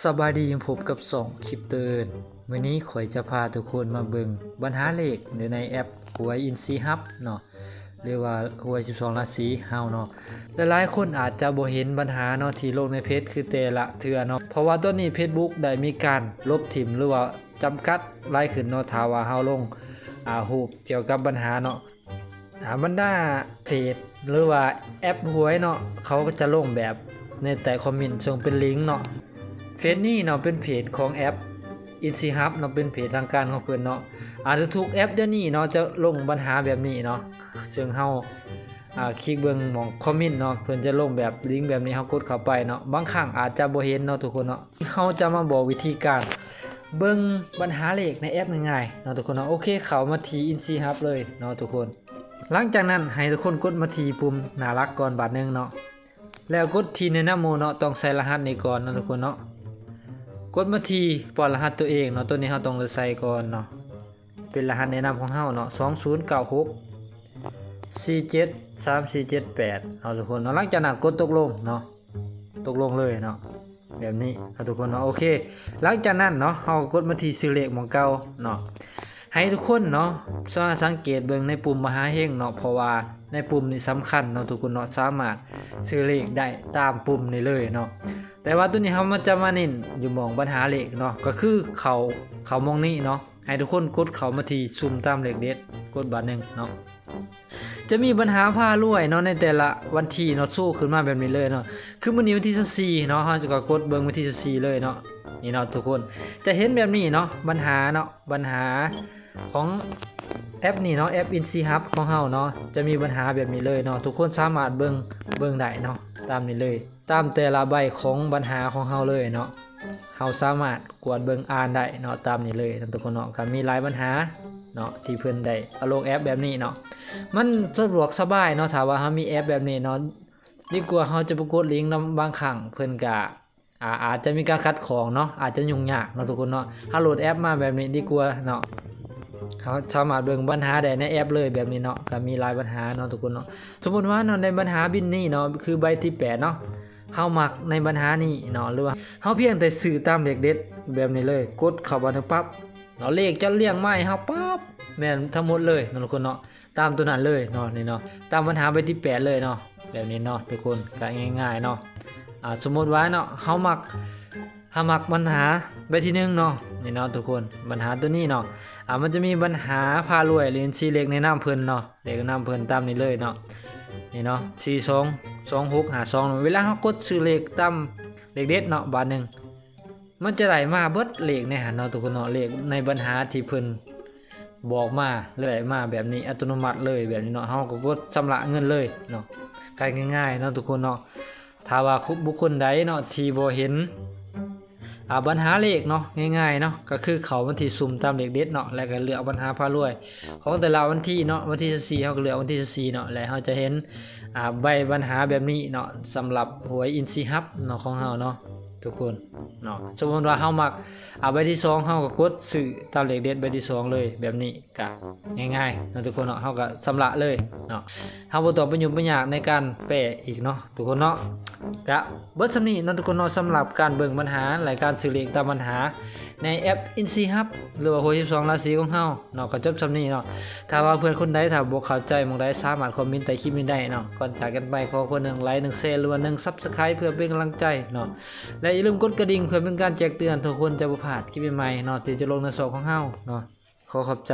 ສະບາຍດີ ພົບກັບຊ່ອງຄຣິບໂຕເອີນ. ມື້ນີ້ຂ້ອຍຈະພາທຸກຄົນມາເບິ່ງບັນຫາເລກໃນແອັບຫວຍອິນຊີຮັບເນາະ ຫຼືວ່າຫວຍສິບສອງລາສີເຮົາເນາະ. ຫຼາຍໆຄົນອາດຈະບໍ່ເຫັນບັນຫາເນາະ ທີ່ລົງໃນເພຈຄືແຕ່ລະເທື່ອເນາະ ເພາະວ່າຕອນນີ້ເຟສບຸກໄດ້ມີການລົບຖິ້ມ ຫຼືວ່າຈຳກັດຫຼາຍຂຶ້ນເນາະ ຖ້າວ່າເຮົາລົງ ອາ ຮູບກ່ຽວກັບບັນຫາເນາະ. ອາ ບັນດາເພຈ ຫຼືວ່າແອັບຫວຍເນາະ ເຂົາກໍຈະລົງແບບໃນໃຕ້ຄອມເມັນ ເຊິ່ງເປັນລິງເນາະ. ເພຈນີ້ເນາະ ເປັນເພຈຂອງແອັບອິນຊີຮັບເນາະ ເປັນເພຈທາງການຂອງເພິ່ນເນາະ. ອາດຈະທຸກແອັບດຽວນີ້ເນາະ ຈະລົງບັນຫາແບບນີ້ເນາະ ເຊິ່ງເຮົາ ອາ ຄລິກເບິ່ງໝ່ອງຄອມເມັນເນາະ ເພິ່ນຈະລົງແບບລິງແບບນີ້ ເຮົາກົດເຂົ້າໄປເນາະ. ບາງຄັ້ງອາດຈະບໍ່ເຫັນເນາະທຸກຄົນເນາະ. ເຮົາຈະມາບອກວິທີການເບິ່ງບັນຫາເລກໃນແອັບງ່າຍໆເນາະທຸກຄົນເນາະ. ໂອເຄ ເຂົ້າມາທີ່ອິນຊີຮັບເລີຍເນາະທຸກຄົນ. ຫຼັງຈາກນັ້ນໃຫ້ທຸກຄົນກົດມາທີ່ປຸ່ມໜ້າຫຼັກກ່ອນບາດໜຶ່ງເນາະ ແລ້ວກົດທີ່ແນະນຳໝູ່ເນາະ. ຕ້ອງໃສ່ລະຫັດນີ້ກ່ອນເນາະທຸກຄົນເນາະ. ກົດມາທີ່ປ້ອນລະຫັດຕົວເອງເນາະ ຕົວນີ້ເຮົາຕ້ອງໄດ້ໃສ່ກ່ອນເນາະ ເປັນລະຫັດແນະນຳຂອງເຮົາເນາະ ສອງສູນເກົ້າຫົກ ສີ່ເຈັດ ສາມສີ່ເຈັດແປດ ເນາະທຸກຄົນເນາະ. ຫຼັງຈາກນັ້ນກົດຕົກລົງເນາະ ຕົກລົງເລີຍເນາະ ແບບນີ້ເນາະທຸກຄົນເນາະ. ໂອເຄ ຫຼັງຈາກນັ້ນເນາະ ເຮົາກໍກົດມາທີ່ຊື່ເລກໝ່ອງເກົ່າເນາະ. ໃຫ້ທຸກຄົນເນາະ ສາມາດສັງເກດເບິ່ງໃນປຸ່ມມະຫາເຮັງເນາະ ເພາະວ່າໃນປຸ່ມນີ້ສຳຄັນເນາະທຸກຄົນເນາະ ສາມາດຊື້ເລກໄດ້ຕາມປຸ່ມນີ້ເລີຍເນາະ. ແຕ່ວ່າຕົວນີ້ເຮົາມາ ຈະມາເນັ້ນຢູ່ໝ່ອງບັນຫາເລກເນາະ ກໍຄືເຂົ້າ ເຂົ້າໝ່ອງນີ້ເນາະ. ໃຫ້ທຸກຄົນກົດເຂົ້າມາທີ່ຊຸມຕາມເລກເດັດ ກົດບາດໜຶ່ງເນາະ. ຈະມີບັນຫາພາລວຍເນາະ ໃນແຕ່ລະວັນທີເນາະ ໂຊຂຶ້ນມາແບບນີ້ເລີຍເນາະ. ຄືມື້ນີ້ວັນທີຊາວສີ່ເນາະ ເຮົາກໍກົດເບິ່ງວັນທີຊາວສີ່ເລີຍເນາະ. ນີ້ເນາະທຸກຄົນ ຈະເຫັນແບບນີ້ເນາະ ບັນຫາເນາະ ບັນຫາຂອງແອັບນີ້ເນາະ ແອັບອິນຊີຮັບຂອງເຮົາເນາະ ຈະມີບັນຫາແບບນີ້ເລີຍເນາະ. ທຸກຄົນສາມາດເບິ່ງ ເບິ່ງໄດ້ເນາະ ຕາມນີ້ເລີຍ ຕາມແຕ່ລະໃບຂອງບັນຫາຂອງເຮົາເລີຍເນາະ. ເຮົາສາມາດກວດເບິ່ງອ່ານໄດ້ເນາະ ຕາມນີ້ເລີຍເນາະທຸກຄົນເນາະ. ກໍມີຫຼາຍບັນຫາເນາະ ທີ່ເພິ່ນໄດ້ເອົາລົງແອັບແບບນີ້ເນາະ ມັນສະດວກສະບາຍເນາະ. ຖ້າວ່າເຮົາມີແອັບແບບນີ້ເນາະ ດີກວ່າເຮົາຈະໄປກົດລິງນຳ. ບາງຄັ້ງເພິ່ນກະ ອາ ອາດຈະມີການຂັດຂ້ອງເນາະ ອາດຈະຫຍຸ້ງຍາກເນາະທຸກຄົນເນາະ. ເຮົາໂຫຼດແອັບມາແບບນີ້ດີກວ່າເນາະ ເຮົາສາມາດເບິ່ງບັນຫາໄດ້ໃນແອັບເລີຍແບບນີ້ເນາະ. ກໍມີຫຼາຍບັນຫາເນາະທຸກຄົນເນາະ. ສົມມຸດວ່າເນາະ ໃນບັນຫາບິນນີ້ເນາະ ຄືໃບທີແປດເນາະ ເຮົາມັກໃນບັນຫານີ້ເນາະ ຫຼືວ່າເຮົາພຽງແຕ່ຊື້ຕາມເລກເດັດແບບນີ້ເລີຍ ກົດເຂົ້າໄປນັ້ນປັບເນາະ ເລກຈະລຽງມາໃຫ້ເຮົາປັບ ແມ່ນທັງໝົດເລີຍເນາະທຸກຄົນເນາະ. ຕາມຕົວນັ້ນເລີຍເນາະ ນີ້ເນາະ ຕາມບັນຫາໃບທີແປດເລີຍເນາະ ແບບນີ້ເນາະທຸກຄົນ. ກໍງ່າຍໆເນາະ ອາ ສົມມຸດວ່າເນາະ ເຮົາມັກ ເຮົາມັກບັນຫາໃບທີໜຶ່ງເນາະ ນີ້ເນາະທຸກຄົນ. ບັນຫາຕົວນີ້ເນາະ ອາ ມັນຈະມີບັນຫາພາລວຍ ຫຼື ຊີ້ເລກແນະນຳເພິ່ນເນາະ ເລກແນະນຳເພິ່ນຕາມນີ້ເລີຍເນາະ. ນີ້ເນາະ ສີ່ສອງ ສອງຫົກ ຫ້າສອງ ເວລາເຮົາກົດຊື້ເລກຕາມເລກເດັດເນາະ ບາດໜຶ່ງ ມັນຈະໄດ້ມາເບິດເລກໃນຫັ້ນເນາະທຸກຄົນເນາະ. ເລກໃນບັນຫາທີ່ເພິ່ນບອກມາ ໄດ້ມາແບບນີ້ອັດຕະໂນມັດເລີຍ ແບບນີ້ເນາະ. ເຮົາກໍກົດຊຳລະເງິນເລີຍເນາະ ກໍງ່າຍໆເນາະທຸກຄົນເນາະ. ຖ້າວ່າບຸກຄົນໃດເນາະ ທີ່ບໍ່ເຫັນ ອາ ບັນຫາເລກເນາະ ງ່າຍໆເນາະ ກໍຄືເຂົ້າມາທີ່ຊຸມຕາມເລກເດັດເນາະ ແລ້ວກໍເລືອກບັນຫາພາລວຍຂອງແຕ່ລະວັນທີເນາະ. ວັນທີຊາວສີ່ ເຮົາກໍເລືອກວັນທີຊາວສີ່ເນາະ ແລ້ວເຮົາຈະເຫັນ ອາ ໃບບັນຫາແບບນີ້ເນາະ ສຳລັບຫວຍອິນຊີຮັບເນາະ ຂອງເຮົາເນາະທຸກຄົນເນາະ. ສົມມຸດວ່າເຮົາມັກ ອາ ໃບທີສອງ ເຮົາກໍກົດຊື້ຕາມເລກເດັດໃບທີສອງເລີຍ ແບບນີ້ກໍງ່າຍໆເນາະທຸກຄົນເນາະ. ເຮົາກໍຊຳລະເລີຍເນາະ ເຮົາບໍ່ຕ້ອງໄປຫຍຸ້ງໄປຍາກໃນການແປອີກເນາະທຸກຄົນເນາະ. ກະເບິດສ່ຳນີ້ເນາະທຸກຄົນເນາະ ສຳລັບການເບິ່ງບັນຫາ ແລະ ການຊື້ເລກຕາມບັນຫາໃນແອັບອິນຊີຮັບ ຫຼືວ່າຫວຍສິບສອງລາສີຂອງເຮົາເນາະ ກໍຈົບສ່ຳນີ້ເນາະ. ຖ້າວ່າເພື່ອນຄົນໃດຖ້າບໍ່ເຂົ້າໃຈໝ່ອງໃດ ສາມາດຄອມເມັນໃຕ້ຄລິບນີ້ໄດ້ເນາະ. ກ່ອນຈາກກັນໄປ ຂໍຄົນໜຶ່ງໄລຄ໌ ໜຶ່ງແຊຣ໌ ຫຼືວ່າໜຶ່ງຊັບສະຄຣາຍ ເພື່ອເປັນກຳລັງໃຈເນາະ ແລະ ຢ່າລືມກົດກະດິ່ງເພື່ອເປັນການແຈ້ງເຕືອນ ທຸກຄົນຈະບໍ່ພາດຄລິບໃໝ່ໆເນາະ ທີ່ຈະລົງໃນຊ່ອງຂອງເຮົາເນາະ. ຂໍຂອບໃຈ.